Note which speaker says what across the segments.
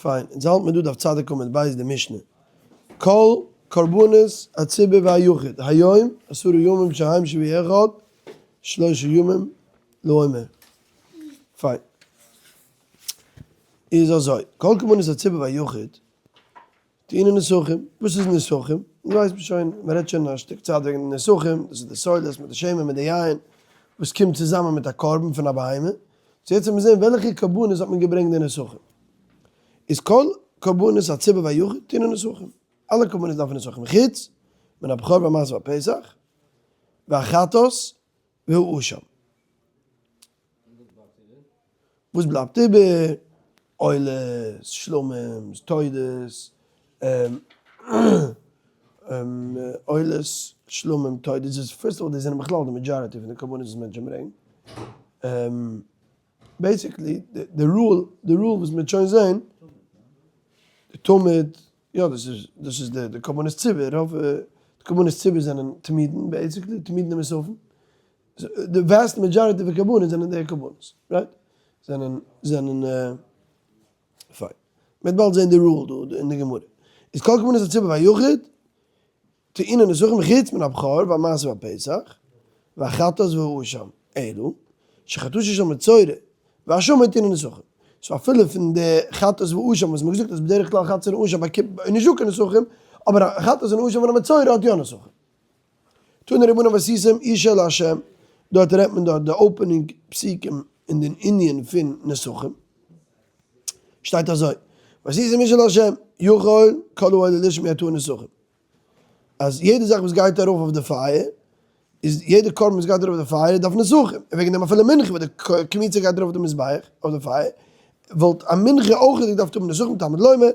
Speaker 1: פיין, אונז האלט מיר דא דף צדיק עמוד ב' די משנה, כל קרבנות הציבור והיחיד היום עשרה ימים שהם שבוע אחד שלשה ימים לעומר. פיין. איז אזוי, כל קרבנות הציבור והיחיד טעונין נסכים, וואס איז נסכים? דאס ווייסט מען שוין, מען רעדט שוין א שטיק צייט וועגן די נסכים, דאס איז די סולת מיט די שמן מיט די יין, וואס קומט צוזאמען מיט א קרבן פון א בהמה, so יעצט וועט מען זען וועלכע קרבנות האט מען געברענגט די נסכים. איז כל קרבנות הציבור והיחיד טעונין נסכים, אלע קרבנות דארפן נסכים חוץ מן הבכור והמעשר והפסח והחטאת והאשם. וואס בלייבט איבער? עולות, שלמים, תודות, עולות, שלמים, תודות, דאס first of all די זענען בכלל די majority פון די קרבנות וואס מענטשן ברענגן. basically די rule, די rule וואס מ'וועט שוין זען, די תמיד, יא דאס איז, דאס איז די קרבנות ציבור, רוב די קרבנות ציבור זענען תמידין basically, תמידין און מוספין. די vast majority פון קרבנות זענען די קרבנות, right? זענען זענען פיין. מ'וועט באלד זען די rule דא אין די גמרא. איז כל קרבנות הציבור והיחיד, טעונין נסכים חוץ מן הבכור והמעשר והפסח, והחטאת והאשם, אלא שחטאתו של מצורע והאשמו טעונין נסכים. so אפילו פון די חטאת והאשם וואס מ'האט געזאגט אז בדרך כלל חטאת און אשם באקומט נישט דא קיין נסכים, אבער א חטאת און אשם פון א מצורע האט יא נסכים. תנו רבנן ועשיתם אשה לה', דארט רעדט מען דארט די opening פסוקים אין די ענין פון נסכים, שטייט אזוי, ועשיתם אשה לה', יכול כל העולה לשם יטעון נסכים, אז יעדע זאך וואס גייט ארויף אויף די פייער, איז יעדע קרבן וואס גייט ארויף אויף די פייער דארף נסכים, און וועגן דעם אפילו מנחה וואס די קמיצה גייט ארויף אויף די מזבח, אויף די פייער, וואלט א מנחה אויך געדארפט האבן נסכים, תלמוד לומר,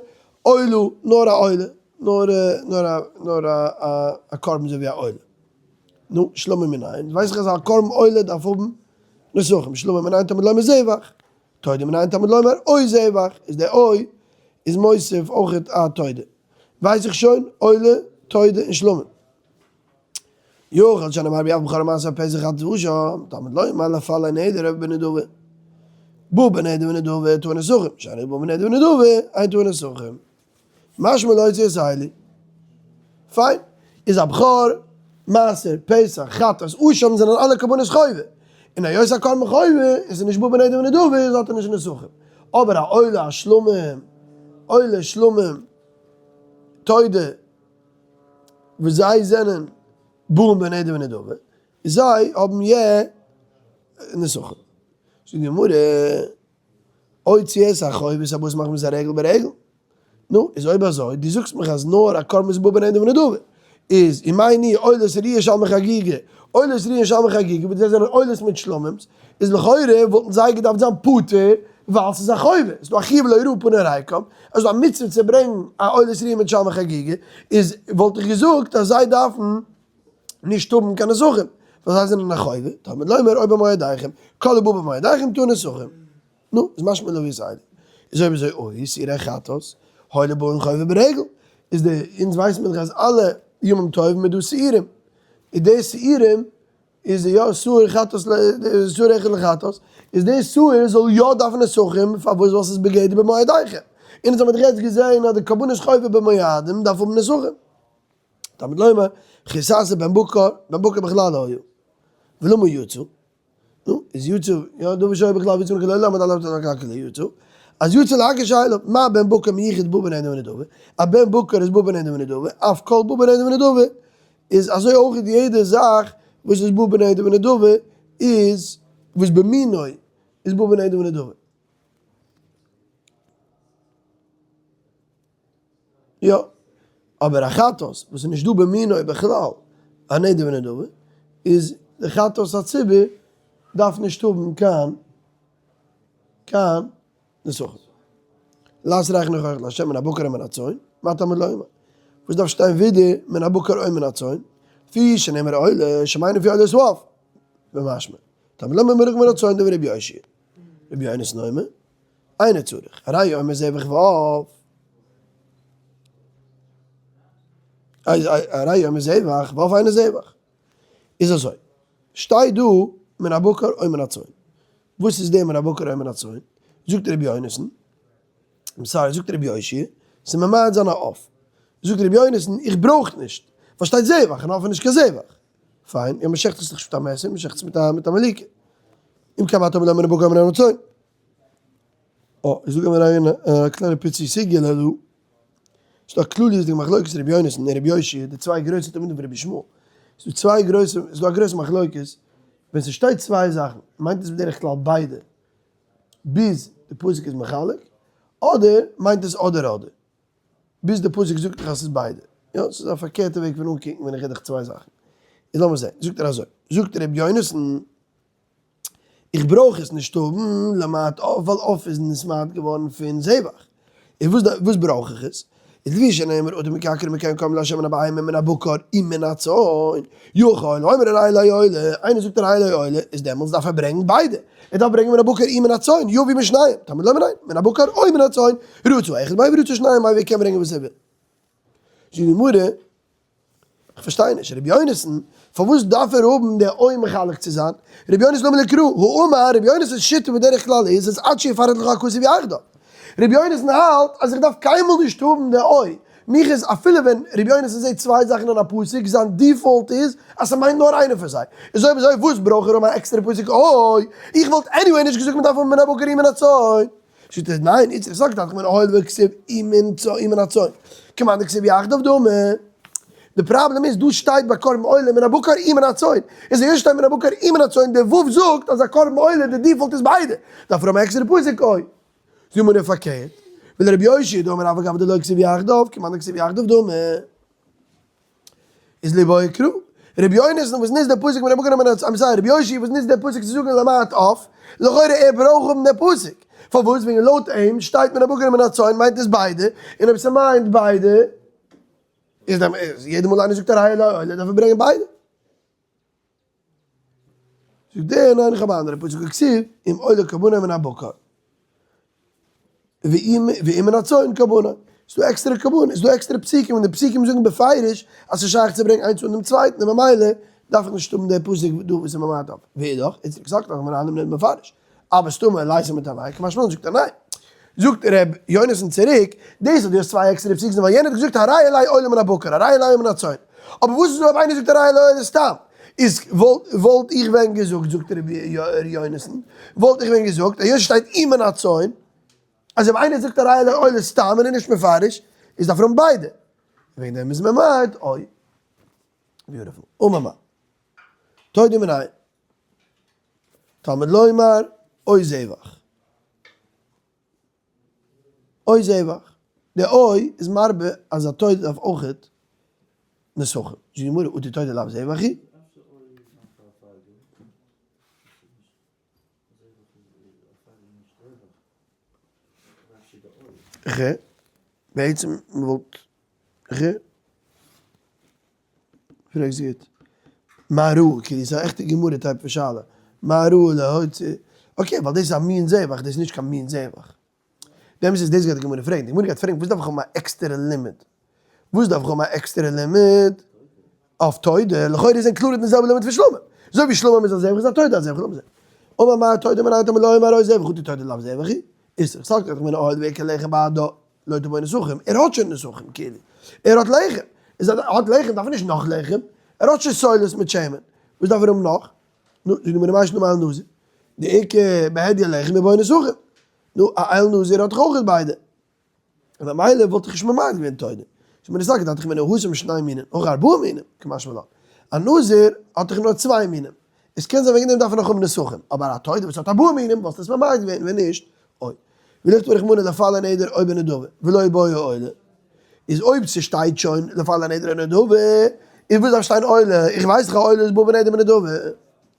Speaker 1: עולה, נאר א עולה. נאר נאר א נאר א א קרבן אזוי ווי א עולה. נו, שלמים מנין? ווייס איך אז א קרבן עולה דארף האבן נסכים. שלמים מנין תלמוד לומר זבח. תודה מנין תלמוד לומר או זבח. איז די או איז מוסיף אויכעט א תודה. ווייס איך שוין, עולה, תודה און שלמים. יכול שנאמר ביד בכור המעשר פסח עד ואשם, תלמוד לומר לפלא נדר בנדבה. בא בנדר ונדבה טעון נסכים. שאינו בא בנדר ונדבה אין טעון נסכים. משמע להוציא את האלה. פיין. איז א בכור, מעשר, פסח, חטאת, אשם זענען אלע קרבנות חובה. און היות א קרבן חובה איז נישט בא בנדר ונדבה איז האט ער נישט נסכים. אבער א עולה, א שלמים, עולה, שלמים, תודה, וואס זיי זענען בא בנדר ונדבה, זיי האבן יא נסכים. זאגט די גמרא. הוציא את החובות הבאות מחמת הרגל ברגל. נו, איז אויב אזוי, דו זאגסט מיך אז נאר א קרבן איז בא בנדר ונדבה, איז ומאי ניהו עולות ראיה שלמי חגיגה, עולות ראיה שלמי חגיגה, וואס זיי זענען עולות מיט שלמים'ס, איז לכאורה וואלטן זיי געדארפט זיין פטור, ווייל ס'איז א חובה, ס'איז דא א חיוב לא יראו פני ריקם, עס איז דא א מצוה צו ברענגן א עולת ראיה מיט שלמי חגיגה, איז וואלט איך געזאגט אז זיי דארפן נישט האבן קיין נסכים, ווייל זיי זענען א חובה, תלמוד לומר או במועדיכם, כל הבא במועדיכם טעון נסכים. נו, איז משמע להביא את האלה. איז אויב אזוי אוי, שעירי חטאת, הואיל ובאין חובה ברגל, איז די, אונז ווייסן מיר דאך אז אלע ימים טובים איז דא שעירים, איז די שעירים איז די יא שעיר חטאת שעיר אחד לחטאת, איז די שעיר זאל יא דארפן נסכים, פארוואס ווייל ס'איז בגדר במועדיכם, און אונז האבן דאך יעצט געזען אז די קרבנות חובה במועדים דארף האבן נסכים. תלמוד לומר, וכי תעשה בן בקר, בן בקר בכלל לא היה. ולמה יצא? נו, איז יצא, יא, דבר שהיה בכלל ויצא מכלל עולם, עד עליו תתקלקל יצא. אז יצא להקיש אליו, מה בן בקר מיוחד בא בנדר ונדבה? א בן בקר איז בא בנדר ונדבה, אף כל בא בנדר ונדבה, איז אזוי אויך יעדע זאך וואס איז בא בנדר ונדבה, איז וואס במינו איז בא בנדר ונדבה. יא, אבער א חטאת וואס איז נישט דא במינו בכלל, א נדר ונדבה, איז די חטאת הציבור דארף נישט האבן קיין קיין נסכים. לעשות ריח ניחוח לה' מן הבקר ומן הצאן, מה תלמוד לומר? וואס דארף שטיין ווידער מן הבקר או מן הצאן? לפי שנאמר עולה, שמיינו לפי עולת העוף, במשמע. תלמוד לומר מן הצאן דברי רבי יאשיה. רבי יונתן אומר. אינו צריך, הרי הוא אומר זבח ועוף, הרי הוא אומר זבח ועוף אינו זבח. איז אזוי, שטייט דא מן הבקר או מן הצאן. וואס איז דער מן הבקר או מן הצאן? זאגט רבי יונתן. I'm sorry, זאגט רבי יאשיה, ס'איז ממעט זיין א עוף. זאגט רבי יונתן, איך ברויך נישט, ווייל שטייט זבח, און עוף איז נישט קיין זבח. פיין, יא מ'שעכט עס נישט מיט א מעסער, מ'שעכט עס מיט א מליקה. אם כן מה אתה אומר למה נבקע מן הרצון? אה, איך זאג אריין א קליינע פיצי סוגיא דא. ס'דא א כלליות'דיגע מחלוקת רבי יונתן און רבי יאשיה, די צוויי גרויסע תלמידים פון רבי ישמעאל. ס'דא צוויי גרויסע, ס'דא א גרויסע מחלוקת, ווען ס'שטייט צוויי זאכן, מיינט עס בדרך כלל ביידע, ביז די פסוק איז מחלק, אדער מיינט עס אדער אדער, ביז די פסוק זאגט דיך אז ס'איז ביידע. יא, ס'איז א פארקערטע וועג פון אנקוקן ווען איך רעד דיך צוויי זאכן. איז לאמיר זען, זאגט ער אזוי, זאגט ר' יונתן, איך ברויך עס נישט האבן למעט עוף ווייל עוף איז נתמעט געווארן פון זבח, איז וואס וואס ברויך איך עס? איז לפי שנאמר אדם מקקר מקיים קרבן לה' מן הבהמה מן הבקר ומן הצאן, יכול האומר הרי עלי עולה, איינער זאגט הרי עלי עולה, איז דעמאלטס דארף ער ברענגן ביידע, ער דארף ברענגן מן הבקר ומן הצאן, יביא משניהם, תלמוד לומר ניין, מן הבקר או מן הצאן, רצה אחד מביא ורצה שניים מביא, ער קען ברענגען וואס ער וויל. זאגט די גמרא, איך פארשטיי נישט, רבי יונתן, פארוואס דארף ער האבן די או מחלק צו זיין? רבי יונתן למה לי קרא, האמר רבי יונתן'ס שיטה בדרך כלל איז אז עד שיפרט לך הכתוב יחדיו. רבי יונתן האלט אז איך דארף קיינמאל נישט האבן די או. מיך איז אפילו ווען רבי יונתן זעט צוויי זאכן אין א פסוק, זיין default איז אז ס'מיינט נאר איינע פון זיי. איז אויב אזוי וואס ברויך ער האבן א עקסטערע פסוק או? איך וואלט anyway נישט געזאגט מ'דארף האבן מן הבקר ומן הצאן. זאגט ער ניין, איצט זאגט דאך מען הואיל וכתיב ומן הצאן, כמאן דכתיב יחדיו דמי. די פראבלעם איז דא שטייט ביי קרבן עולה מן הבקר ומן הצאן, איז היות שטייט מן הבקר ומן הצאן די ו' זאגט אז א קרבן עולה די default איז ביידע, דארף ער האבן א עקסטערע פסוק אוי. זאגט מען פארקערט, ולרבי יאשיה דאמר אף על גב דלא כתיב יחדיו, כמאן דכתיב יחדיו דמי. איז ליבאי קרא. רבי יונתן וואס נוצט די פסוק מן הבקר ומן הצאן, I'm sorry, רבי יאשיה וואס נוצט די פסוק צו זאגן למעט עוף, לכאורה ער ברויך האבן די פסוק. פארוואס? וועגן לויט אים שטייט מן הבקר ומן הצאן מיינט עס ביידע, און אויב ס'מיינט ביידע איז יעדע מאל איינער זאגט הרי עלי עולה דארף ער ברענגען ביידע. זאגט דער ניין איך האב א אנדערע פסוק הכתיב אם עולה קרבנו מן הבקר ואם מן הצאן קרבנו ס'איז דא עקסטערע קרבנות ס'איז דא עקסטערע פסוקים און די פסוקים זאגן בפירוש אז ס'איז שייך צו ברענגען איינס אן דעם צווייטן און ממילא דארף איך נישט האבן די פסוק דא וואס איז ממעט אויף ואידך איצט געזאגט נאך מנהלים נישט מפרש אבער סתמא לייסער מיט א וויי כמשמע זאגט ער ניין. זאגט ר' יונתן צוריק, דאס אז דו האסט צוויי עקסטערע פסוקים ווייל יענער האט געזאגט הרי עלי עולה מן הבקר הרי עלי מן הצאן, אבער וואס איז אויב איינער זאגט הרי עלי עולה סתם, איז וואלט איך ווען געזאגט זאגט ר' יונתן, וואלט איך ווען געזאגט היות שטייט ומן הצאן, אז אויב איינער זאגט הרי עלי עולה סתם און איז נישט מפרש, איז דארף ער האבן ביידע, וועגן דעם איז ממעט אוי. Beautiful. אמר מר. תודה מנין. תלמוד לומר, או זבח. או זבח. די או איז מרבה אז א תודה דארף אויכעט נסכים. זאגט די גמרא, אטו תודה לאו זבח היא? ח. בעצם מ'וואלט ח. פרעגסט גוט. מה ראו, כאילו ס'איז א עכטע גמרא type פון שאלה. מה ראו להוציא, okay ווייל דאס איז א מין זבח, דאס איז נישט קיין מין זבח. די אמת איז דאס גייט די גמרא פרעגן, די גמרא גייט פרעגן וואס דארף איך האבן א עקסטערע לימוד? וואס דארף איך האבן א עקסטערע לימוד אויף תודה? לכאורה איז אין קלאר די זעלבע לימוד פון שלמים. אזוי ווי שלמים איז א זבח איז א תודה א זבח, לאמיר זען. אמר מר תודה מנין תלמוד לומר או זבח אטו תודה לאו זבח היא. איז סלקא דעתך אמינא הואיל ואיכא לחם בהדה לא תבעי נסכים, ער האט שוין נסכים כאילו, ער האט לחם, איז אז ער האט לחם דארף ער נישט נאך לחם, ער האט שוין סולת מיט שמן, וואס דארף ער האבן נאך? נו, זאגט די גמרא מאי שנא מאיל נזיר, דאיכא בהדיא לחם מבעי נסכים, נו, א איל נזיר האט דאך אויך ביידע, און ממילא וואלט איך נישט ממעט געווען תודה, זאגט די גמרא סלקא דעתך אמינא התם שני מינין, הכא ארבעה מינים, קא משמע לן, א נזיר האט דאך נאר צוויי מינים, עס קען זיין וועגן דעם דארף ער נאך האבן נסכים, אבער א תודה וואס האט ארבעה מינים וואלסטו עס ממעט געווען, ווען נישט, אוי. ולכתוב רחמנא לפלא נדר או בנדבה ולא בעי עולה, איז אויב ס'שטייט שוין לפלא נדר או נדבה, איז וואס דארף שטיין עולה, איך ווייס דאך אז עולה איז בא בנדר בנדבה.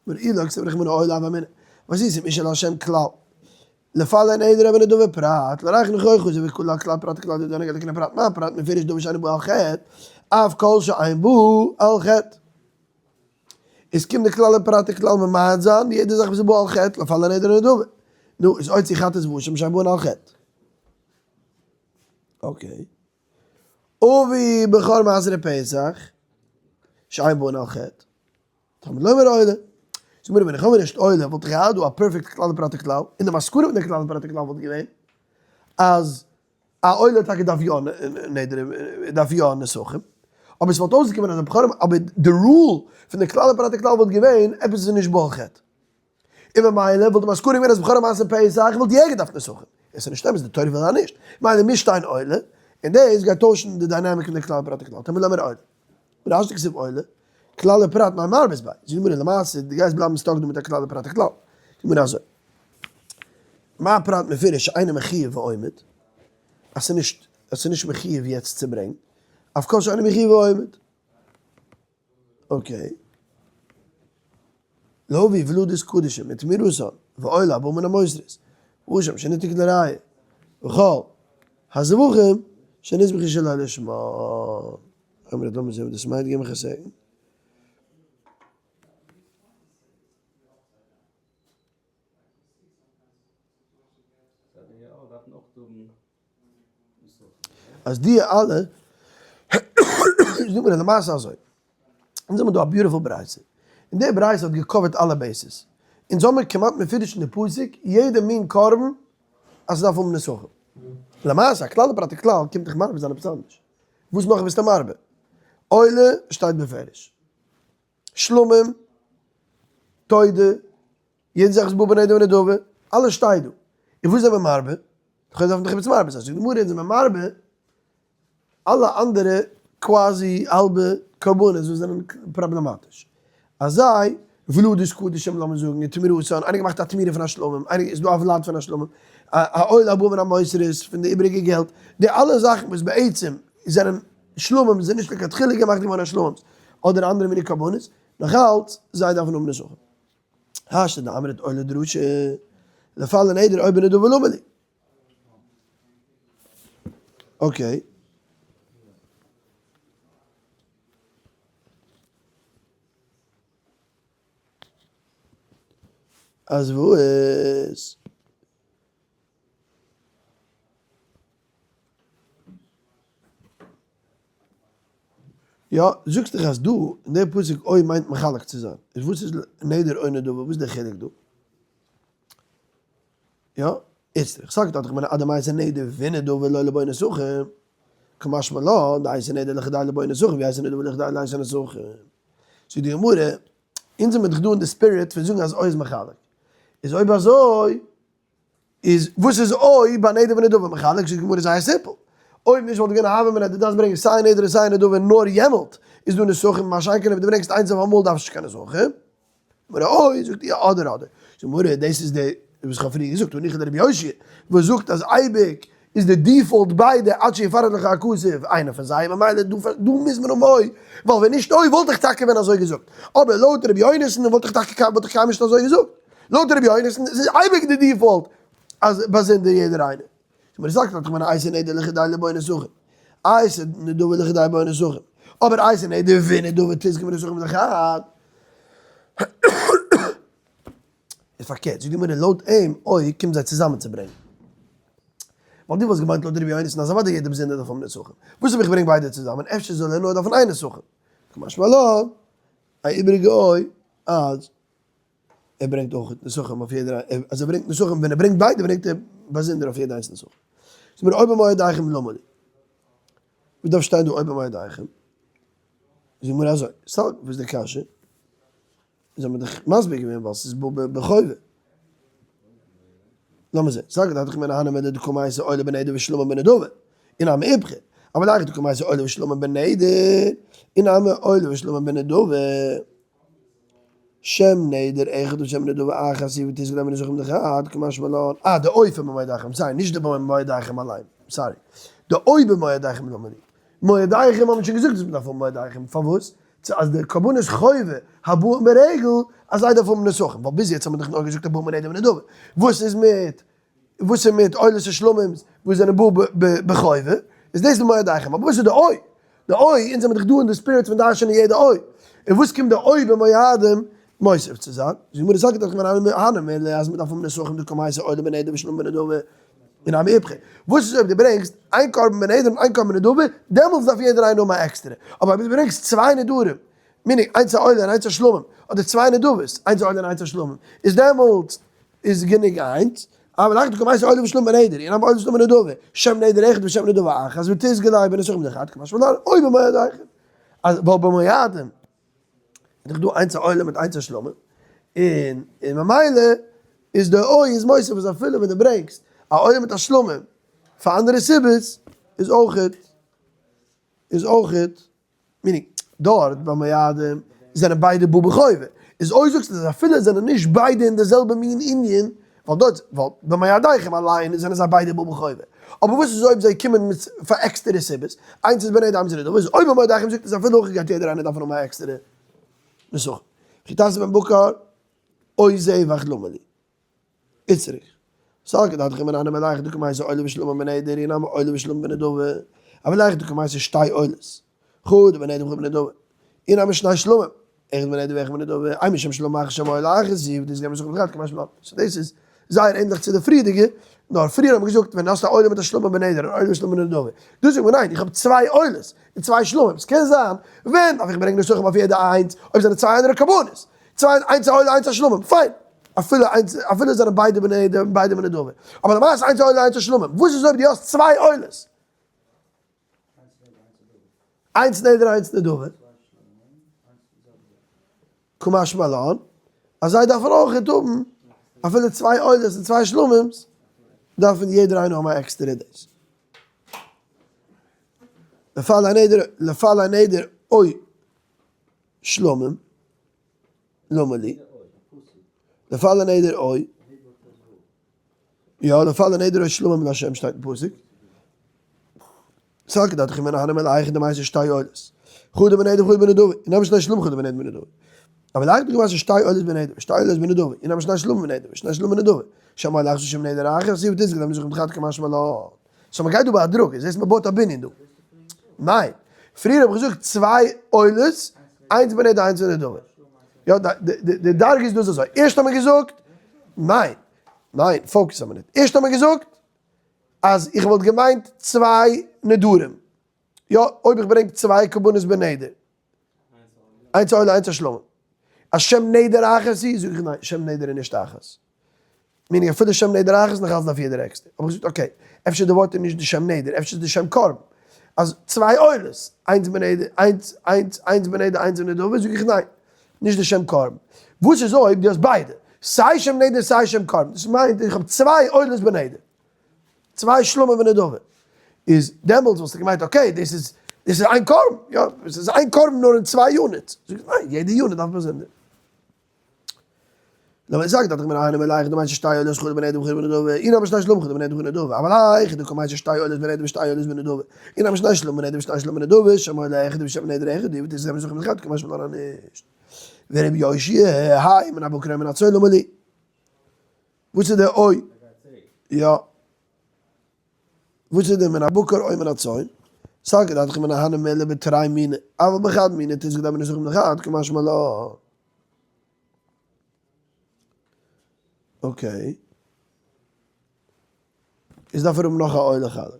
Speaker 1: ואי לא כתב רחמנא עולה הוה אמינא, ועשיתם אשה לה' כלל, לפלא נדר או בנדבה פרט, לריח ניחוח זה וכולה כלל פרט כלל דדונא גדלקינא פרט מה פרט מפרש דבר שאינו בא על חטא, אף כל שאין בא על חטא. עס קומט די כלל ופרט וכלל ממעט זיין יעדע זאך וואס איז בא על חטא לפלא נדר ונדבה. נו, איז אוציא חטאת ואשם שאין באין על חטא. Okay. אבי בכור מעשר פסח שאין באין על חטא. תלמוד לומר עולה. זאג מיר ווען איך האב נישט עולה וואלט איך געהאט דא א perfect כלל ופרט וכלל, און די מסקנא פון די כלל ופרט וכלל וואלט געווען אז. א עולה טאקע דארף יא נדר דארף יא נסכים, אבער עס וואלט אויסגעקומען אז די בכורים, אבער די rule פון די כלל ופרט וכלל וואלט געווען עפעס איז נישט בעל חטא. און ממילא וואלט די מסקנא געווען אז בכורים מעשה פסח וואלט יעדער געדארפט נסכים. עס איז נישט אמת, די תורה וויל אז נישט. ממילא מוז שטיין עולה, און דאס גייט טוישן די dynamic פון די כלל ופרט וכלל. תלמוד לומר עולה. ריש דכתיב עולה, כלל ופרט מאי מערבת ביה. זאגט די גמרא למעשה דו גייסט בלייבן stuck דא מיט א כלל ופרט וכלל. זאגט די גמרא אזוי. מה פרט מפורש שאינו מחויב ועומד, אז ס'איז נישט אז ס'איז נישט מחויב יעצט צו ברענגן, אף כל שאינו מחויב ועומד. okay. להביא ולדות קדשים ותמורתן ועולה הבא מן המותרות ואשם שניתק לראיה וכל הזבחים שנזבחו שלא לשמה. אמרת לאמיר זען וואס דאס מיינט, גיב מיך א second. אז די אלע זאגט מען למעשה אזוי, אונז האבן דא א beautiful ברייתא, און די ברייתא האט גע cover ט אלע bases, אונז האמיר כמעט מפורש אין די פסוק יעדע מין קרבן אז ס'דארף האבן נסכים, למעשה א כלל ופרט וכלל קומט דאך מרבה זיין עפעס אנדערש, וואס נאך ביסטו מרבה? עולה שטייט בפירוש, שלמים, תודה, יעדע זאך איז בא בנדר ונדבה, אלעס שטייט דא. און וואס זענען מיר מרבה? לכאורה דארף מען דאך עפעס מרבה זיין. זאגט די גמרא, אונז זענען מיר מרבה אלע אנדערע קוואזי האלבע קרבנות וואס זענען פראבלעמאטיש. אזי ולדות קדשים לאמיר זאגן, און תמורתן, איינער געמאכט א תמורה פון א שלמים, איינער איז דא א ולד פון א שלמים, א עולה הבאה מן המותרות פון די איבעריגע געלט, די אלע זאכן וואס בעצם זענען שלמים זענען נישט לכתחילה געמאכט געווארן אלס שלמים'ס אדער אנדערע מיני קרבנות, נאכאלץ זיי דארפן האבן נסכים. השתא דאמרת עולה דרשה לפלא נדר או בנדבה למה לי. okay. אז וואס? יא, זאגסט דאך אז דא אין דער פסוק או מיינט מחלק צו זיין, איז וואס איז נדר או נדבה, וואס איז דער חילוק דא? יא, איצטריך, סלקא דעתך אמינא אדמייתי נדר ונדבה לא ליבעי נסכים, קא משמע לן דאייתי נדר לחודיה ליבעי נסכים ואייתי נדבה לחודיה ליתי נסכים. זאגט די גמרא, אונז זעמיר דאך דא אין די spirit פון זאגן אז או איז מחלק, איז אויב אזוי איז וואס איז או ביי נדר ונדבה מחלק? זאגט די גמרא זייער simple, אויב נישט וואלט געווען א הוה אמינא דו דארפסט ברענגען סיי נדר און סיי נדבה נאר יעמאלט איז דא נסכים, מה שאין כן אויב דו ברענגסט איינס אויף אמאל דארפסט נישט קיין נסכים. גמרא או זאגט יא אדער אדער. זאגט די גמרא דאס איז די וואס איך האב פריער געזאגט הניחא לרבי יאשיה וואס זאגט אז אייביג איז די default ביידע עד שיפרט לך הכתוב איינע פון זיי ממילא דא דא מוז מען האבן או ווייל ווען נישט או וואלט איך טאקע ווען אזוי געזאגט אבער לויט רבי יונתן וואלט איך טאקע וואלט איך קיינמאל נישט אזוי געזאגט. לויט רבי יונתן איז אייביג די default אז באזונדער יעדער איינער. זאגט מיר זאגט איך מיין אייתי נדר לחודיה ליבעי נסכים אייתי נדבה לחודיה ליבעי נסכים אבער אייתי נדר ונדבה תזכה בנסכים לחד איז פארקערט זאגט די גמרא לויט אים או קומט זיי צוזאמען צו ברענגען ווייל דו וואלסט געמיינט לויט רבי יונתן אז אוודאי יעדער באזונדער דארף האבן נסכים וואס האב איך געברענגט ביידע צוזאמען אפשר זאל ער נאר דארפן איין נסכים קא משמע לן א איבעריגע או אז ער ברענגט אויך נסכים אויף יעדער אז ער ברענגט נסכים ווען ער ברענגט ביידע ברענגט ער באזונדער אויף יעדע איינס נסכים. זאגט מיר או במועדיכם למה לי. וואס דארף שטיין דא או במועדיכם? זאגט מיר אזוי, סא וואס איז די קשיא? איז האט מען דאך מסביר געווען ווייל ס'איז בא בחובה. לאמיר זען, סלקא דעתך אמינא הני מילי דקא מייתי עולה בנדר ושלמים בנדבה, אי נמי איפכא, אבל היכא דקא מייתי עולה ושלמים בנדר, אי נמי עולה ושלמים בנדבה. שם נדר אחד ושם נדבה אחת הוא ותזכה להם נסכים לחד קא משמע לן, אה די או פון במועדיכם, sorry נישט די במועדיכם אליין, sorry, די או במועדיכם למה לי, מועדיכם האט מען שוין געזאגט אז מען דארף האבן מועדיכם, פארוואס? צו אז די קרבנות חובה הבאים ברגל אז זיי דארפן האבן נסכים, ווייל ביז יעצט האט מען דאך נאר געזאגט הבאים בנדר ונדבה, וואס איז מיט וואס איז מיט עולות ושלמים'ס וואס זענען בא בחובה, איז דאס די מועדיכם, אבער וואס איז די או? די או, אונז זעמיר דאך דא אין די spirit פון דרש'ענען יעדע או, און וואס קומט די או במועדים מוסיף צו זיין? זאגט די גמרא סלקא דעתך אמינא הני מילי אז מ'דארף האבן נסכים דקא מייתי עולה בנדר ושלמים בנדבה אי נמי איפכא, וואס איז אויב דו ברענגסט איין קרבן בנדר און איין קרבן בנדבה, דעמאלטס דארף יעדער איינער האבן א עקסטערע, אבער אויב דו ברענגסט צוויי נדרים, meaning איינס א עולה און איינס א שלמים, אדער צוויי נדבות, איינס א עולה און איינס א שלמים, איז דעמאלטס איז גענוג איינס. אבל היכא דקא מייתי עולה ושלמים בנדר, אי נמי עולה ושלמים בנדבה, שם נדר אחד ושם נדבה אחת, ותיזכי ליה בנסכים דחד, קא משמע לן, או במועדיכם. אז ווייל במועדים איז דאך דא איינס א עולה מיט איינס א שלמים, און און ממילא איז די או איז מוסיף אז אפילו ווען דו ברענגסט א עולה מיט א שלמים פאר אנדערע סיבות איז אויכעט איז אויכעט meaning דארט ביי מועדים זענען ביידע בא בחובה, איז אויב זאגסטו אז אפילו זענען נישט ביידע אין די זעלבע מין ענין, ווייל דארט ווייל במועדיכם אליין זענען זיי ביידע בא בחובה, אבער וואס איז אויב זיי קומען מיט פאר עקסטערע סיבות, איינס איז בנדר איינס איז נדבה, איז אויב במועדיכם זאגט עס אפילו הכי גייט יעדער איינער דארפן האבן א עקסטערע נסכים. וכי תעשה בן בקר או זבח למה לי. איצטריך. סלקא דעתך אמינא הני מילי היכא דקא מייתי עולה ושלמים בנדר אי נמי עולה ושלמים בנדבה, אבל היכא דקא מייתי שתי עולות, חדא בנדר וחדא בנדבה, אי נמי שני שלמים, אחד בנדר ואחד בנדבה, אימא שם שלמים אחת שם עולה אחת היא ותיזכי בנסכים דחד קא משמע לן. so דאס איז זייער ענדליך צו די פריערדיגע, נאר פריער האט מען געזאגט ווען האסט א עולה מיט א שלמים בנדר און עולה ושלמים בנדבה, דא זאגט מען ניין איך האב צוויי עולות און צוויי שלמים, ס'קען זיין ווען דארף איך ברענגען נסכים אויף יעדע איינס אויב זענען צוויי אנדערע קרבנות, צוויי איינס א עולה איינס א שלמים, פיין, אפילו איינס אפילו זענען ביידע בנדר און ביידע בנדבה, אבער למעשה איינס א עולה איינס א שלמים, וואס איז אויב דו האסט צוויי עולות? איינס נדר איינס נדבה, קא משמע לן אז זיי דארפן אויך האבן אפילו צוויי עולות און צוויי שלמים'ס דארפן יעדער איינער האבן א עקסטערע דאס. לפעל הנדר לפעל הנדר אוי שלמים למה לי? לפעל הנדר אוי יא, לפעל הנדר אוי שלמים לה' שטייט אין פסוק. סלקא דעתך אמינא הני מילי היכא דמייתי שתי עולות. חדא בנדר וחדא בנדבה, אי נמי שני שלמים חדא בנדר בנדבה. אבל היכא דקא מייתי שתי עולות בנדר, ושתי עולות בנדבה, אי נמי שני שלמים בנדר, ושני שלמים בנדבה. שם עולה אחת ושם נדר אחת, ותיזכי בנסכים דחד קא משמע לן. so מ'גייט דא בהדרגה, זעסט מ'בויט א בנין דא. ניין. פריער האב איך געזאגט צוויי עולות, איינס בנדר איינס בנדבה. יא, די דרגה איז דא אזוי. ערשט האט מען געזאגט, ניין, ניין, focus א מינוט. ערשט האט מען געזאגט אז איך וואלט געמיינט צוויי נדרים. יא, אויב איך ברענג צוויי קרבנות בנדר. איינס א עולה איינס א שלמים. א שם נדר אחת היא, זאג איך ניין, שם נדר איז נישט אחת. meaning אפילו שם נדר אחת נאך אלץ דארף יעדער עקסטער. האב איך געזאגט okay, אפשר די ווארט איז נישט די שם נדר, אפשר איז די שם קרבן. אז צוויי עולות, איינס בנדר, איינס, איינס, איינס בנדר איינס בנדבה, זאג איך ניין, נישט די שם קרבן. וואס איז אויב דו האסט ביידע, סיי שם נדר סיי שם קרבן, דאס מיינט איך האב צוויי עולות בנדר. צוויי שלמים ונדבה, איז דעמאלטס וואלסטו געמיינט okay דאס איז דאס איז איין קרבן, יא עס איז איין קרבן נאר אין צוויי units, זאגסט ניין יעדע unit דארף באזונדער. לאמיר זאגן דארט איך בין איינער מלאך דו מיינסט שתי עולות חדא בנדר וחדא בנדבה, אי נמי שני שלמים חדא בנדר וחדא בנדבה, אבל היכא דקא מייתי שתי עולות בנדר ושתי עולות בנדבה, אי נמי שני שלמים בנדר ושני שלמים בנדבה, שם עולה אחד ושם נדר אחד, ותזכי בנסכים דחד קא משמע לן נישט. ורבי יאשיה, האי מן הבקר מן הצאן למה לי. וואס איז די אוי? יא. וואס איז די מן הבקר או מן הצאן? סלקא דעתך אמינא הני מילי בתרי מיני, אבל בחד מיני תזכי בנסכים דחד קא משמע לן. okay. איז דארף ער האבן נאך א עולה חלק.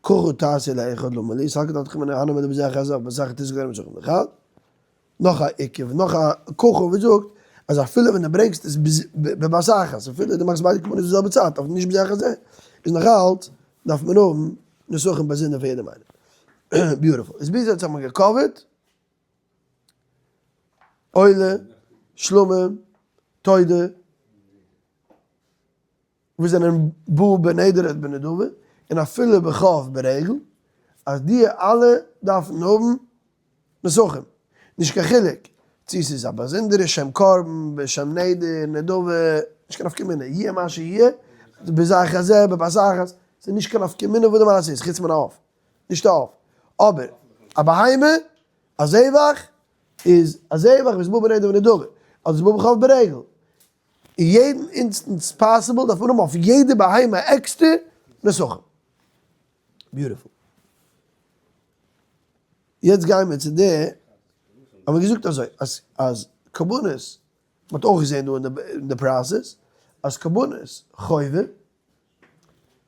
Speaker 1: ככה תעשה לאחד למה לי, סלקא דעתך אמינא הני מילי בזה אחר זה, בזה אחר תזכי בנסכים דחד. נאך א עיקר נאך א ככה וואס זאגט אז אפילו ווען דו ברענגסט עס בבת אחת אפילו דו מאכסט ביידע קרבנות די זעלבע צייט אבער נישט בזה אחר זה איז נאך אלץ דארף מען האבן נסכים באזונדער פאר יעדעם איינעם. beautiful. איז ביז יעצט האט מען גע cover ט עולה, שלמים, תודה. וואס זענען בא בנדר און בנדבה, און אפילו בכף ברגל, אז די אלע דארפן האבן נסכים, נישט קיין חילוק צו ס'איז א באזונדערע שם קרבן, בשם נדר, נדבה, נישט קיין נפקא מינה, יהיה מה שיהיה, בזה אחר זה, בבת אחת, ס'איז נישט קיין נפקא מינה וואס די מעשה איז, חוץ מן העוף, נישט א עוף, אבער א בהמה, א זבח, איז א זבח וואס איז בא בנדר ונדבה, אדער ס'איז בא בכף ברגל, אין יעדן instance possible דארף מען האבן אויף יעדע בהמה עקסטער נסכים. beautiful. יעצט גייען מיר צו די, האבן מיר געזאגט אזוי, אז אז קרבנות, מען האט אויך געזען דא אין די process, אז קרבנות חובה,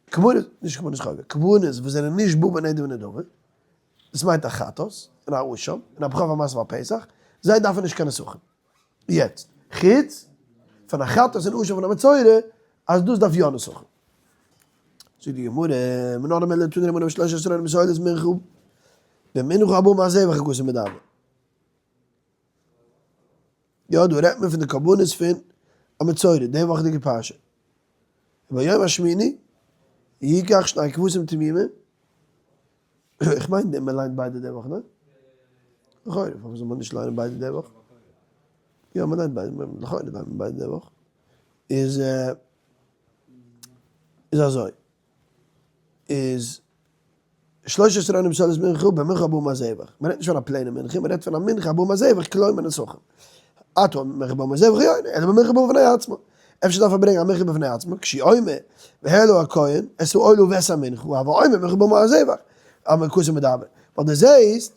Speaker 1: קרבנות, נישט קרבנות חובה, קרבנות וואס זענען נישט בא בנדר ונדבה, דאס מיינט א חטאת, און א אשם, און א בכור והמעשה והפסח, זיי דארפן נישט קיין נסכים. יעצט, חוץ פון א חטאת און אשם פון א מצורע. אז דאס דארף יא נסכים. זאגט די גמרא, מנא הני מילי תנו רבנן בשלושה עשרונים עולת מנחה במנחה הבאה מהזבח הכתוב מדבר. יא דא רעדט מען פון די קרבנות פון א מצורע, די וואכעדיגע פרשה. וביום השמיני יקח שני כבשים תמימים, איך מיין מען ליינט ביידע די וואך, ניין? לכאורה, פארוואס זאל מען נישט ליינען ביידע די וואך? יא מען ליינט ביידע, לכאורה ליינט מען ביידע די וואך. איז איז אזוי, איז שלשה עשרונים סולת מנחה במנחה הבאה מהזבח, מען רעדט נישט פון א plain ע מנחה, מען רעדט פון א מנחה הבאה מהזבח כלומר נסכים. אתה אומר מנחה הבאה מהזבח אינו, אלא במנחה הבאה בפני עצמה. אפשר דארף ער ברענגען א מנחה בפני עצמה, כשהוא אומר, והעלה הכהן את העולה ואת המנחה, הוי אומר מנחה הבאה מהזבח, על מרכזו מדבר. ווייל דו זעהסט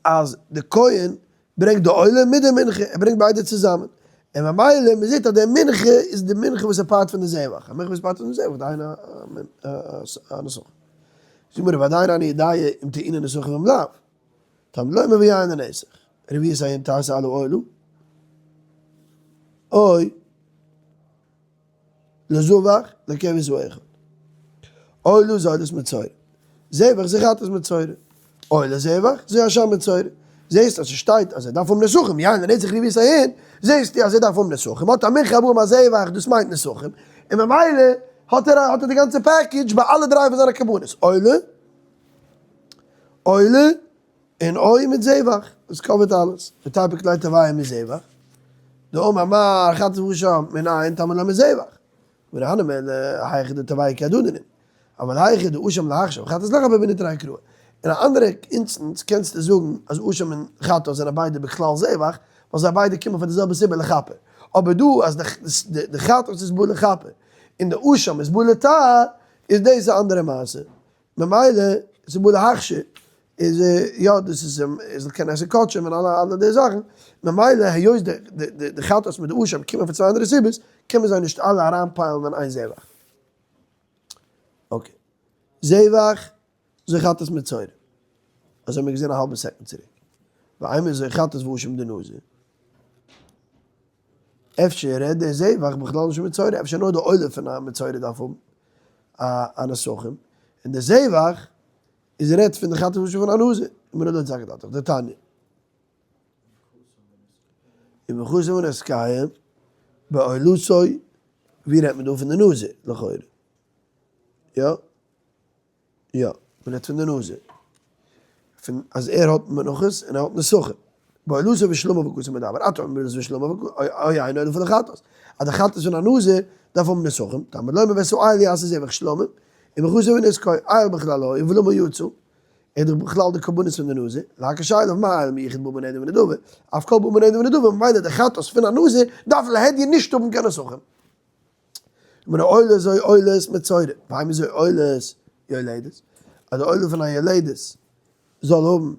Speaker 1: אז די כהן ברענגט די עולה מיט די מנחה, ער ברענגט ביידע צוזאמען, און ממילא מען זעט אז די מנחה איז די מנחה וואס איז part פון די זבח, א מנחה וואס איז part פון די זבח דהיינו א נסכים. זאגט מיר ועדיין אני יודע אם טעונין נסכים אם לאו, תלמוד לומר ויין לנסך, רביעית ההין תעשה על העולה, אוי. לזבח לכבש האחד. עולה זו עולת מצורע. זבח זו חטאת מצורע. עולה זבח זו אשם מצורע. זעהסט אז ס'שטייט אז ער דארף האבן נסכים, יין לנצח רביעית ההין, זעהסטו אז ער דארף האבן נסכים, האט א מנחה הבאה מהזבח דאס מיינט נסכים, און ממילא האט ער האט ער די גאנצע package ביי אלע דריי פון זיינע קרבנות, עולה, עולה, און אוי מיט זבח, דאס cover ט אלעס, ותיפוק ליה תרוייהו מזבח, דאמר מר חטאת ואשם מנין תלמוד לומר מזבח, והני מילי היכא דתרוייהו כי הדדי נינהו, אבל היכא דאשם להכשיר וחטאת לכפר בעינן תרי קראי. אין א אנדערע instance קענסטו זאגן אז אשם און חטאת זענען ביידע בכלל זבח, ווייל זיי ביידע קומען פאר די זעלבע סיבה לכפר, אבער דא אז די חטאת איז בא לכפר און די אשם איז בא לטהר איז דאס א אנדערע מעשה. ממילא איז בא להכשיר, איז יא דאס איז איז קען עסן קדשים און אלע אלע די זאכן, ממילא היות די די די חטאת מיט די אשם קומען פון צוויי אנדערע סיבות, קען מען זיי נישט אלע אריינפיילן אין איין זבח. okay. זבח זו חטאת מצורע. אזוי האבן מיר געזען א האלבע second צוריק. ואימא זו חטאת ואשם דנזיר. אפשר רעדט דער זבח בכלל נישט פון מצורע, אפשר נאר די עולה פון א מצורע דארף האבן א נסכים, און דער זבח איז רעדט פון די חטאת ואשם פון א נזיר, און מען רעדט דארט זאגט דאך דתניא. ומנחתו ונסכיהם בעולתו, ווי רעדט מען דא פון די נזיר לכאורה? יא? יא, מען רעדט פון די נזיר, פון אז ער האט מנחות און ער האט נסכים, בעולתו ושלמיו הכתוב מדבר, אתה אומר בעולתו ושלמיו או אינו אלא פון די חטאת, אז די חטאת פון א נזיר דארף האבן נסכים, תלמוד לומר ואת האיל יעשה זבח שלמים, ומנחתו ונסכו, איל בכלל היה ולמה יצא, ער איז דאך בכלל די קרבנות פון די נזיר, להקיש אליו מה איל מיוחד בא בנדר ונדבה, אף כל בא בנדר ונדבה, ממילא די חטאת פון א נזיר דארף להדיא נישט האבן קיין נסכים. און עולה זו עולת מצורע, ואימא זו עולת יולדת, אז די עולה פון א יולדת זאל האבן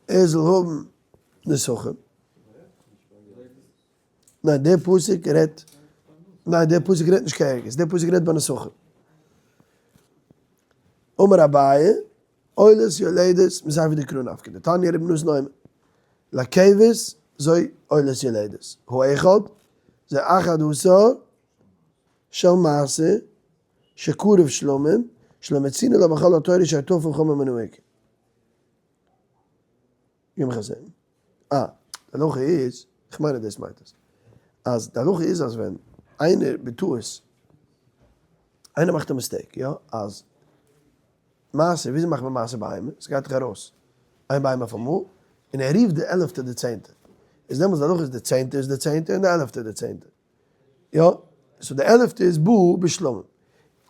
Speaker 1: ער זאל האבן נסכים, ניין דער פסוק רעדט, ניין דער פסוק רעדט נישט קיין ערגעץ, דער פסוק רעדט ביי נסכים. אמר אביי, עולת יולדת מספר דקרא נפקא, דתניא רבי נתן אומר, לכבש זו עולת יולדת, האחד זה אחד עשר של מעשר שקרב שלמים שלא מצינו לו בכל התורה שטפל חמור מן העיקר. גיב מיך א second. אה, די הלכה איז, איך מיין אז דאס מיינט עס, אז די הלכה איז אז ווען איינער בטעות, איינער מאכט א mistake, יא, אז מעשר, וויאזוי מאכט מען מעשר בהמה? עס גייט דאך ארויס איין בהמה אויף אמאל, און ער רופט די עלעפטע די צענטע, איז דעמאלטס די הלכה איז די צענטע איז די צענטע און די עלעפטע איז די צענטע, יא, so די עלעפטע איז בא בשלמים,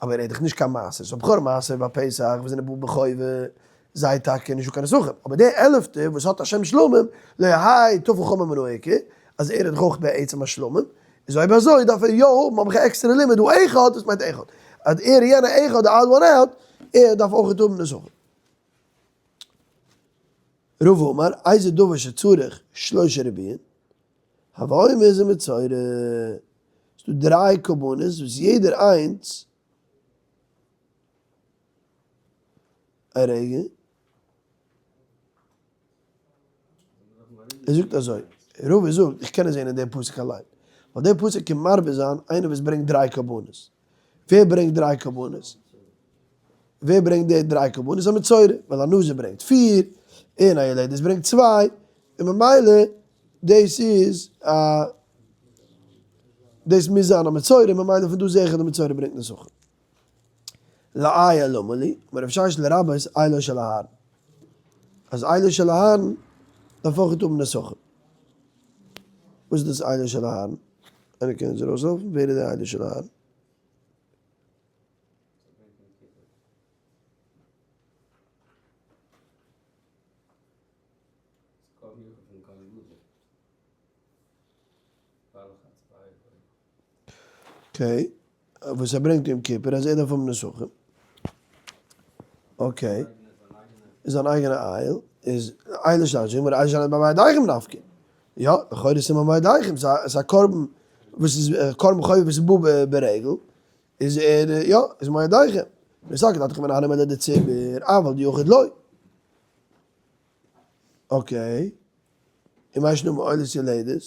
Speaker 1: אבער ער איז דאך נישט קיין מעשר, so בכור מעשר ביי פסח וואס זענען בא בחובה, זיי טאקע נישטא קיין נסכים, אבער די עלעפטע וואס האט א שם שלמים, לא יהא טפל חמור מן העיקר, אז ער איז דאך אויך בעצם א שלמים, איז אויב אזוי דארף ער יא האבן האב איך א עקסטערע לימוד דא אחד, וואס מיינט אחד? אז ער יענע אחד די odd one out, ער דארף אויך האבן נסכים. רבא אמר, איזה דבר שצריך שלושה ריבויין, הוי אומר זה מצורע. ס'דא דריי קרבנות וואס יעדער איינס א רגע. ער זאגט אזוי. רבא זאגט, איך קען עס זען אין די פסוק אליין. ווייל די פסוק קומט מרבה זיין איינער וואס ברענגט דריי קרבנות. ווער ברענגט דריי קרבנות? ווער ברענגט די דריי קרבנות? א מצורע, ווייל א נזיר ברענגט פיר, און א יולדת ברענגט צוויי, און ממילא דאס איז א דאס מוז זיין א מצורע, ממילא פון דא זעה איך אז די מצורע ברענגט נסכים. לאיל למה לי, אמר רב ששת לרבות אילו של אהרן, אז אילו של אהרן דארף אויך האבן נסכים. וואס איז דאס אילו של אהרן? איינער קען אונז ארויסהעלפן? ווער איז דער אילו של אהרן? Okay, וואס ער ברענגט יום כיפור אז ער דארף האבן נסכים. Okay, איז זיין אייגענע איל, איז איל של אהרן, איל של אהרן במועדיכם נפקא. יא, לכאורה איז במועדיכם, ס'איז א קרבן וואס איז קרבן חובה וואס איז בא ברגל, איז ער יא, איז מועדיכם. וסלקא דעתך אמינא הני מילי דציבור, אבל דיחיד לא. Okay, ומאי שנא מעולת יולדת?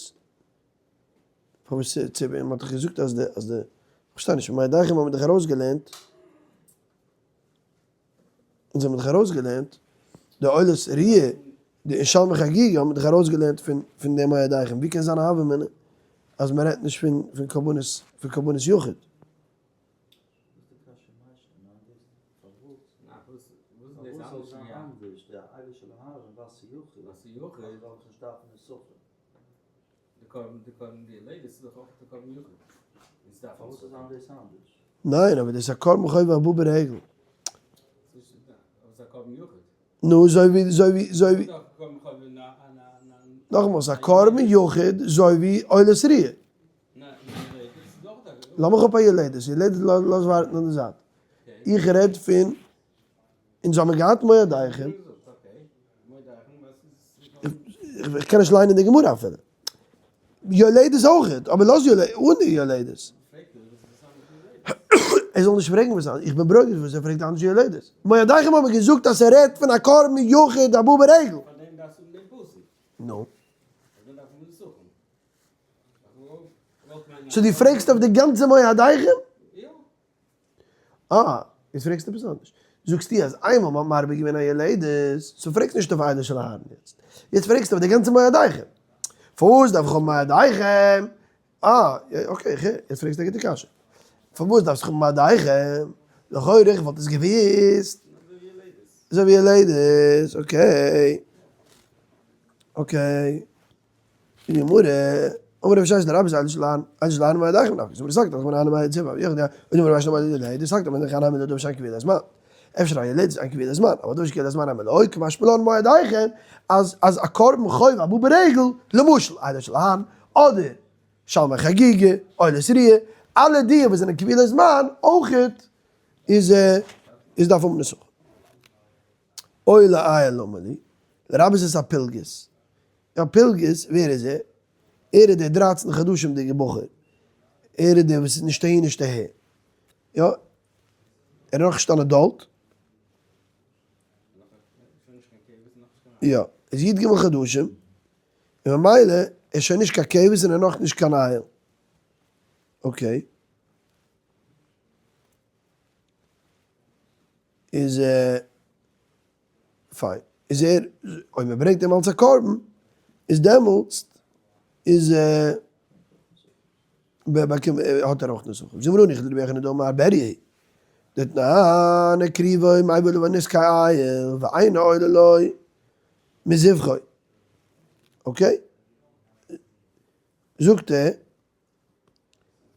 Speaker 1: פארוואס ציבור? מען האט דאך געזאגט אז די אז די, כ'פארשטיי נישט, מועדיכם האט מען דאך ארויסגעלערנט, אונז האבן דאך ארויסגעלערנט די עולת ראיה, די שלמי חגיגה האבן מיר דאך ארויסגעלערנט פון פון די מועדיכם, ווי קען זיין א הוה אמינא אז מען רעדט נישט פון פון קרבנות פון קרבנות יחיד? ניין אבער דאס איז א קרבן חובה הבא ברגל. נו אזוי ווי אזוי ווי אזוי ווי. נאכאמאל ס'איז א קרבן יחיד אזוי ווי עולת ראיה. לאמיך אפ א יולדת, יולדת לאז ווארטן אן די זייט. איך רעד פון אונז האמיר געהאט מועדיכם. איך קען נישט ליינען די גמרא אפילו. יולדת אויכעט, אבער לאז יולדת, אן די יולדת. ער זאל נישט פרעגן וואס איך בין ברוגז וואס ער פרעגט אנדערש יולדת. מועדיכם האבן געזאגט אז ער רעדט פון א קרבן יחיד הבא ברגל. נו. So דו פרעגסט אויף די גאנצע מועדיכם? אה, יעצט פרעגסטו עפעס אנדערש. זאגסטו אז איינמאל מ'האט מרבה געווען א יולדת, so פרעגסט נישט אויף אילו של אהרן יעצט. יעצט פרעגסטו אויף די גאנצע מועדיכם. פארוואס דארף איך האבן מועדיכם? אה, okay, איך הער. יעצט פרעגסטו א גוטע קשיא. פארוואס דארפסטו האבן מועדיכם? לכאורה איך וואלט עס געוואוסט. אזוי ווי יולדת, okay. Okay. די גמרא, אמר רב ששת לרבות אילו של אהרן, אילו של אהרן מועדיכם נפקא, זאגט זאגט אז מנהלים מיין ציבור, יאך די, און אמר רב ששת לרבות די, זאגט אז מנהלים מיין דבר שאין קביעת הזמן, אפשר א ילד איז קביעת הזמן, אבל דבר שקביעת הזמן המלא, קא משמע לן מועדיכם, אז אז א קרבן חובה הבא ברגל, למשל אילו של אהרן, אדער שלמי חגיגה, עולת ראיה, אלע די וואס זענען קביעת הזמן, אויכעט איז איז דארף האבן נסכים. אוי לאיל למה לי, לרבות את הפלגס. יא פלגס, ווער איז ער? ער איז דער דרייצן חדשים'דיגער בחור. ער איז דער וואס איז נישט אהין נישט אהער. יא, ער איז נאכנישט אן adult. יא, איז י ג חדשים, און ממילא ער איז שוין נישט קיין כבש און ער איז נאכנישט קיין איל. Okay. איז פיין, איז ער, אויב מען ברענגט אים אלס א קרבן, איז דעמאלטס איז האט ער אויך נסכים. זאג מיר אן, איך רבי יוחנן דאמר בריה דתנן הקריבו מביא עליו נזקי איל ואינו עולה לו מזבחו. Okay? זאגט ער,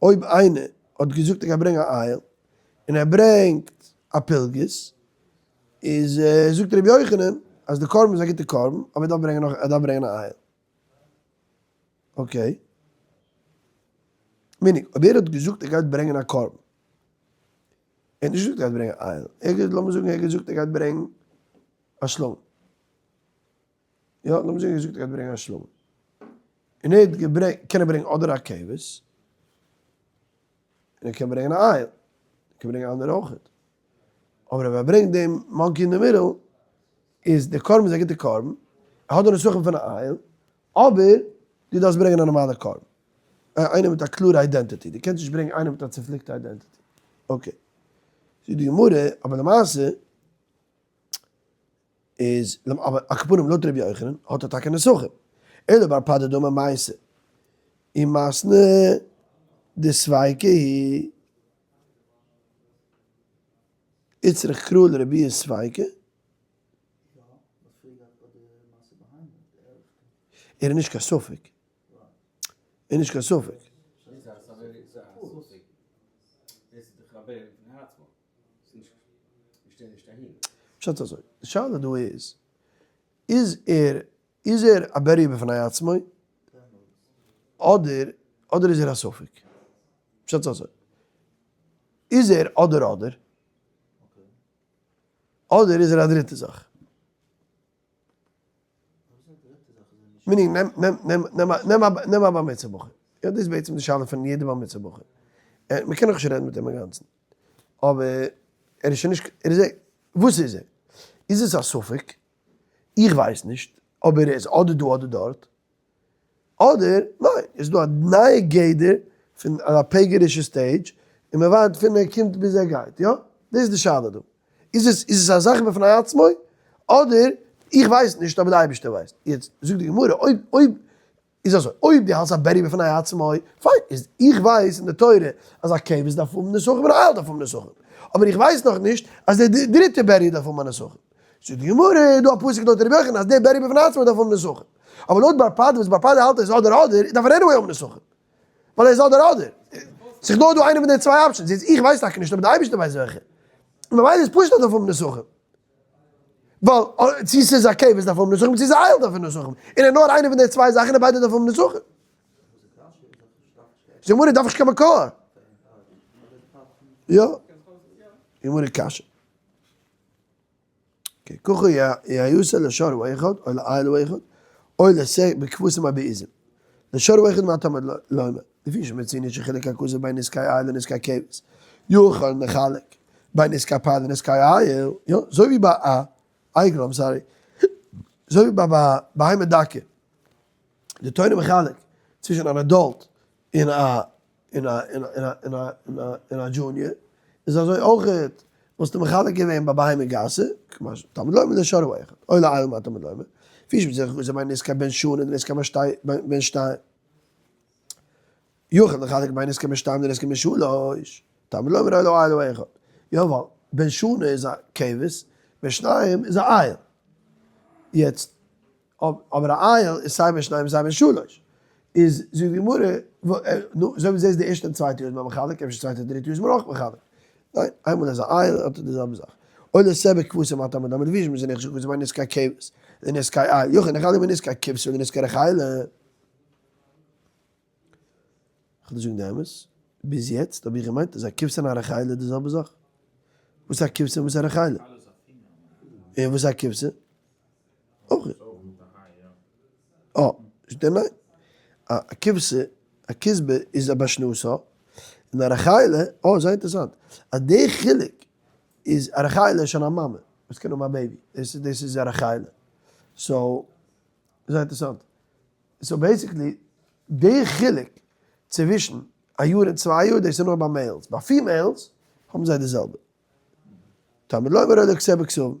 Speaker 1: אויב איינער האט געזאגט ער גייט ברענגען א איל, און ער ברענגט א פלגס, איז זאגט רבי יוחנן אז די קרבן איז א גוטע קרבן, אבער ער דארף ברענגען נאך, ער דארף ברענגען א איל. Okay. Meaning, אויב ער האט געזאגט ער גייט ברענגען א קרבן, ער האט נישט געזאגט ער גייט ברענגען א איל, ער האט לאמיר זאגן ער האט געזאגט ער גייט ברענגען א שלמים. יא, לאמיר זאגן ער האט געזאגט ער גייט ברענגען א שלמים. און ער האט געברענגט, קען ער ברענגען אדער א כבש, און ער קען ברענגען א איל, ער קען ברענגען אנדערע אויכעט. אבער אויב ער ברענגט דעם monkey אין די middle, איז די קרבן איז א גוטע קרבן, ער האט די נסכים פון א איל, אבער. דו דארפסט ברענגען א נארמאלע קרבן. איינער מיט א קלארע identity. דו קענסט נישט ברענגען איינער מיט א צופליקטע identity. Okay. זאגט די גמרא, אבער למעשה איז, אבער על כל פנים לויט רבי יוחנן האט ער טאקע נסכים. אלא בר פדא דאמר מייתא ומתנא דספיקא היא איצטריך קרא לרבויי ספיקא. ער איז נישט קיין ספק. ער איז נישט קיין ספק. פשט אזוי, די שאלה דא איז, איז ער איז ער א בריה בפני עצמו, אדער אדער איז ער א ספק? פשט אזוי, איז ער אדער אדער, אדער איז ער א דריטע זאך? Meaning, נעם, נעם, נעם, נעם, נעם א, נעם א בר מצוה בחור. יא, דאס איז בעצם די שאלה פון יעדע בר מצוה בחור. מען קען נאך נישט רעדן מיט אים אינגאנצן. אבער ער איז שוין נישט, ער איז, וואס איז ער? איז עס א ספק? איך ווייס נישט, אבער ער איז אדער דא אדער דארט. אדער ניין, איז דא א נייע גדר פון א פגר'ישע stage, און מען ווארט פון ער קומט ביז ער גייט, יא? דאס איז די שאלה דא. איז עס איז עס א זאך בפני עצמו, אדער איך ווייס נישט אבער די אייבערשטער ווייסט. יעצט זאגט די גמרא, אויב אויב איז אזוי, אויב דו האלסט א בריה בפני עצמו, פיין, איז איך ווייס אין די תורה אז א כבש דארף האבן נסכים און א איל דארף האבן נסכים, אבער איך ווייס נאך נישט אז די דריטע בריה דארף האבן א נסכים. זאגט די גמרא, איז דא א פסוק לויט רבי יוחנן אז די בריה בפני עצמו דארף האבן נסכים. אבער לויט בר פדא וואס בר פדא האלט ער איז אדער אדער, דארף ער anyway האבן נסכים. ווייל ער איז אדער אדער. ס'איז נאר דא איינע פון די צוויי options. יעצט איך ווייס טאקע נישט אבער די אייבערשטער ווייסט וועלכע. ממילא איז פשוט אז דארף האבן נסכים. ווייל צו ס'איז א כבש דארף האבן נסכים צו ס'איז א איל דארף האבן נסכים. און ער נאר איינע פון די צוויי זאכן און ביידע דארף האבן נסכים. זאגט גמרא דארף איך קיין מקור. יא. גמרא קשיא. ככה יעשה לשור האחד או לאיל האחד או לשה בכבשים או בעזים. לשור האחד מה תלמוד לומר? לפי שמצינו שחילק הכתוב בין נסכי איל לנסכי כבש. יכול מחלק בין נסכי פר לנסכי איל. יא, אזוי ווי ביי א עגל, I'm sorry. אזוי ווי ביי א בהמה דקה. די תורה מחלק צווישן אן adult און א און א און א און א און א און א junior, איז אזוי אויכעט וואלסטו מחלק געווען ביי בהמה גסה, כמה תלמוד לומר לשור האחד, או לאיל מה תלמוד לומר, לפי שמצינו שחילק בין נסכי בן שנה לנסכי בן שתיים, יכול לחלק בין נסכי בן שתיים לנסכי בן שלוש, תלמוד לומר או לאיל האחד, יא ווייל בן שנה איז א כבש, בן שניים איז א איל, יעצט אבער א איל איז סיי בן שניים סיי בן שלוש, איז זאגט די גמרא, נו, אזוי ווי זעסט די ערשטע און צווייטע יאר איז מען מחלק, אפשר צווייטע און דריטע יאר איז מען אויך מחלק. ניין, איינמאל איז א איל האט ער די זעלבע זאך. או לשה בכבשים מה תלמוד לומר לפי שמצינו שחילק הכתוב בין נסכי כבש לנסכי איל, יכול לחלק בין נסכי כבשה לנסכי רחלה. כ'וועל דיר זאגן די אמת, ביז יעצט האב איך געמיינט אז א כבשה און א רחלה איז די זעלבע זאך. וואס איז א כבשה און וואס איז א רחלה? און וואס איז א כבשה? אויך. אה, זאגט ער ניין. א כבשה, א כשבה איז א בשנתה, און א רחלה, אה זייער אינטערעסאנט, אז די חילוק איז א רחלה איז שוין א מאמע, וואס קען האבן א baby, דאס איז א רחלה. So, זייער אינטערעסאנט. So basically די חילוק צווישן א יאר און צוויי יאר דאס איז נאר ביי males, ביי females האבן זיי די זעלבע. תלמוד לומר או לשה בכשבים.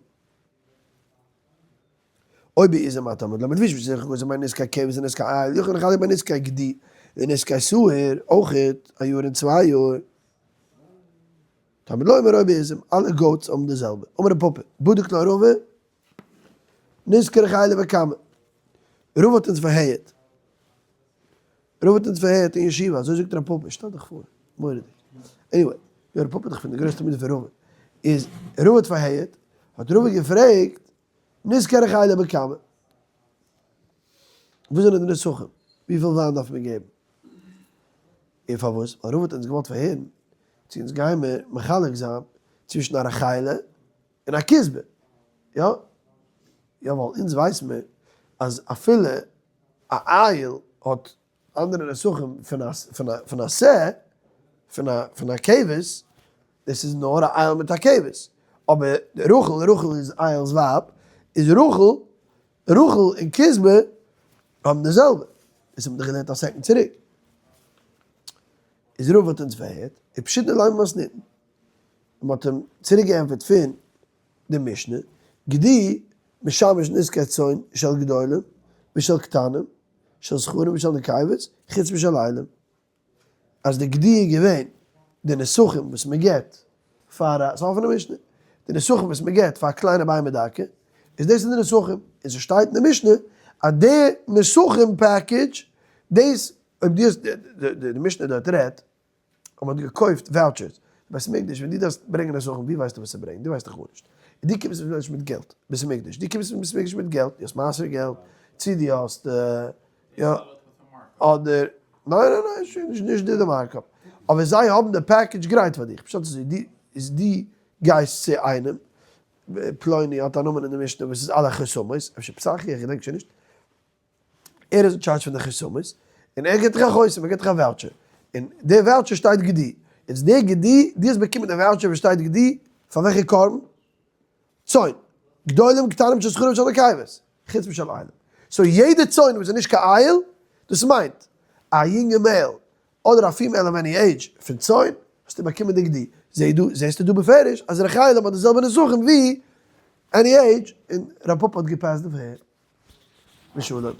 Speaker 1: או בעזים מה תלמוד לומר לפי שמצינו שחילק הכתוב בין נסכי כבש לנסכי איל יכול לחלק בין נסכי גדי לנסכי שעיר אויכעט א יאר און צוויי יאר. תלמוד לומר או בעזים אלע goats האבן די זעלבע. אמר רב פפא בדק לה רבא נסכי רחלה בכמה. רבא האט אונז פארהערט. רבא האט אונז פארהערט אין ישיבה, אזוי זאגט רב פפא, שטעל דיך פאר, מורא'דיג. Anyway, יא רב פפא איז דאך פון די גרויסע תלמידים פון רבא. איז רבא האט פארהערט, האט רבא געפרעגט, נסכי רחלה בכמה. וואס זענען די נסכים? וויפיל וויין דארף מען געבן? און פארוואס? ווייל רבא האט אונז געוואלט פארהערן צו אונז גיימער מחלק זיין צווישן א רחלה און א כשבה, יא? יא ווייל אונז ווייס מיר אז אפילו א איל האט אנדערע נסכים פון א פון א שה, פון א פון א כבש, דאס איז נאר א איל מיט א כבש, אבער רחל, רחל איז איל'ס ווייב, איז רחל, רחל און כשבה האבן די זעלבע. דאס האבן מיר דאך געלערנט א second צוריק. איז רבא האט אונז פארהערט, ופשיטא ליה ממתניתין. און מ'האט אים צוריק געענטפערט פון די משנה, גדי משמש נזקי צאן של גדולים ושל קטנים, של זכרים ושל נקבות, חוץ משל אילים. אז די גדי איז געווען די נסכים וואס מען געבט פאר א, ס'איז א אפענע משנה, די נסכים וואס מען געבט פאר א קליינע בהמה דקה, איז דאס איז די נסכים, און ס'שטייט אין די משנה אז די נסכים package, דאס אויב דו האסט, די משנה דארט רעדט אז מען האט געקויפט vouchers, בית המקדש, ווען דו דארפסט ברענגען נסכים ווי ווייסטו וואס צו ברענגען, דו ווייסט דאך גארנישט, און דו קומסט נישט מיט געלט, בית המקדש, דו קומסט אין בית המקדש מיט געלט, דו האסט מעשר געלט, צו דו האסט יא, אדער, ניין ניין ניין, שוין נישט נישט די markup, אבער זיי האבן די package גרייט פאר דיך, פשט איז דו איז דו גייסט צו איינעם, פלוני האט א נאמען אין די משנה וואס איז על החותמות, אפשר פסחי איך געדענק שוין נישט, ער איז אין טשארדזש פון די חותמות, און ער גיבט דיך א חותם, ער גיבט דיך א voucher, און די voucher שטייט גדי, איז די גדי, דו האסט באקומען די voucher וואס שטייט גדי, פאר וועלכע קרבן? צאן, גדולים קטנים של זכרים של נקבות, חוץ משל אילים. so יעדע צאן וואס איז נישט קיין איל, דאס מיינט א יונגע male אדער א female of any age פון צאן, האסטו באקומען די גדי. זעה דא, זעסטו דא בפירוש אז רך אילים האט די זעלבע נסכים ווי any age, און רב פפא האט געפעסט די פארהער. ושלום.